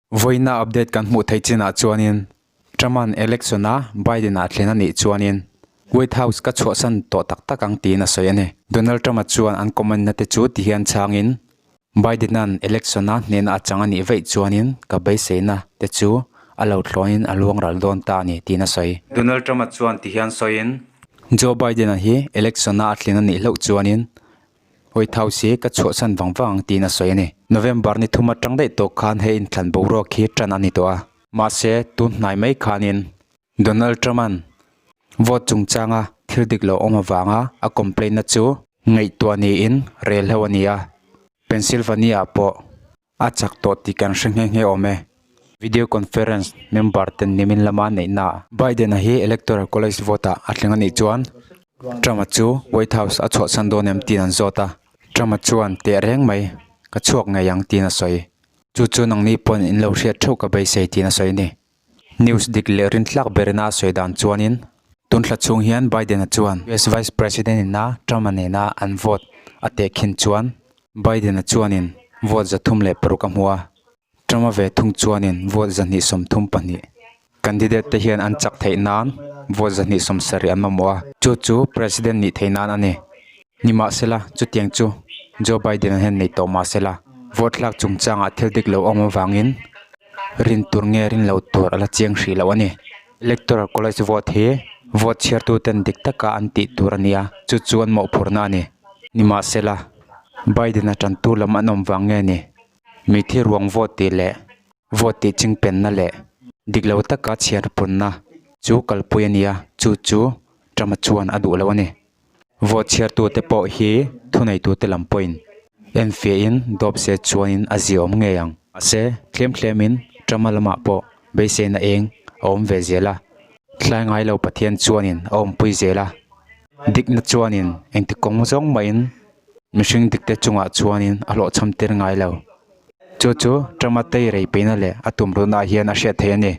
Vawiina update kan hmuh theih chinah chuanin Trump-a'n election-a Biden-a thlen a nih chuanin White House ka chhuahsan tawh tak tak ang tiin a sawi a ni. Donald Trump-a chuan an comment-na te chu tihian chhangin Biden-a'n election-a hnehna a chang a nih vaih chuanin ka beiseina te chu a lo thlawnin a luang ral dawn ta a ni tiin a sawi. Donald Trump-a chuan tihian sawiin Joe Biden-a hi election-a a thlen a nih hlauh chuanin White House hi ka chhuahsan vang vang ang tiin a sawi a ni. November ni thum atang daih tawh khan he inthlan boruak hi tan a ni tawh a. Mahse, tun hnai mai khanin Donald Trump-a'n vote chungchanga thil dik lo awm avanga a complaint-na chu ngaihtuah niin rel ho a ni a. Pennsylvania-ah pawh A chak tawh tih kan hre nghe nghe awm e. Video conference member ten nimin lama neihna ah Biden-a hi Electoral College vote ah a thleng a nih chuan Trump-a chu White House a chhuahsan dawn em tiin an zawt a. Trump-a chuan teh reng mai, ka chhuak ngei ang tiin a sawi. Chu chu nangni pawn in lo hriat theuh ka beisei tiin a sawi a ni. News dik leh rintlak berina a sawi dan chuanin tun thla chhung hian Biden-a chuan US Vice President ina Trump-a nena an vote a tehkhin chuan Biden-a chuanin vote 306 a hmu a, Trump-a ve thung chuanin vote 232. Candidate te hian an chak theih nan vote 270 an mamawh a, chu chu President nih theih nan a ni. Nimahsela, chutiang chu Joe Biden-a hian nei tawh mahsela, vote hlak chungchangah thil dik lo awm avangin rin tur nge rin loh tur a la chiang hrih loh a ni. Electoral College vote hi vote chhiartuten dik taka an tih tur a ni a, chu chu an mawhphurhna a ni. Nimahsela, Biden-a tantu lam an awm vang nge ni? Mithi ruang vote tih leh vote tih chingpenna leh dik lo taka chhiarpunna chu kalpui a ni a, chu chu Trump-a chuan a duh lo a ni. Vote chhiartute pawh hi thuneitute lam pawhin enfiahin dawp se chuanin a ziaawm ngei ang. Mahse, tlem tlemin Trump-a lamah pawh beiseina eng a awm ve zel a. Thlai ngai lo Pathian chuanin a awmpui zel a. Dikna chuanin engti kawng zawng mahin mihring dikte chungah chuanin a hlawhchham tir ngai lo. Chu chu Trump-a tei rei peihna leh a tumruhnaah hian a hriat theih a ni.